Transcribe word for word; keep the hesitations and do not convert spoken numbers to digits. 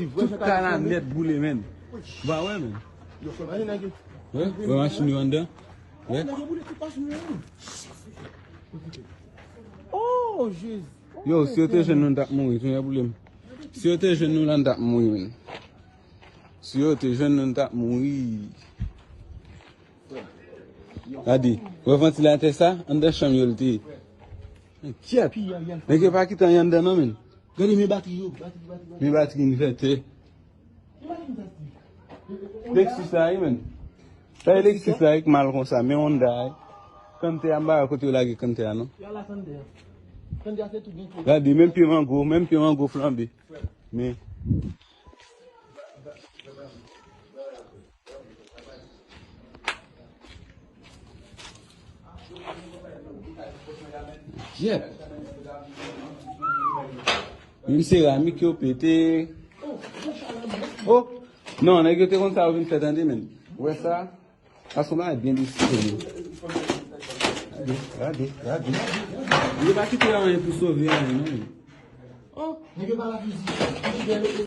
Tout kay la nèt boule, menn. Ba wè, menn. Wè, wè machin yo anndan. Wè. Oh, Jezi. Yo, si yo te jwenn nou, n t ap mouri. Tonè boule m. Si yo te jwenn nou la, n t ap mouri, menn. Si yo te jwenn nou, n t ap mouri. Gade, wè vantilatè sa, anndan chanm yo l te ye. Kyèt. Nèg yo pa kite anyen anndan non, menn. Gade men batri yo, batri, batri, batri. Men batri invètè. Lexus la wi, menn. Sa e Lexus la wi k mal konsa, men Honda wi. Kantè a m pa wè kote yo lage kantè a non. Gade, menm pye mango, menm pye mango flanbe. Men. Yep. Menm seramik yo pete. Oh! Non, nèg yo te konn sa yo vin fè tande, menn. Ou wè sa? Sa se yon bagay byen deside, menn. Gade, gade, gade. Yo pa kite anyen pou sove anyen, non, menn. Oh! Nèg yo pa la fizi.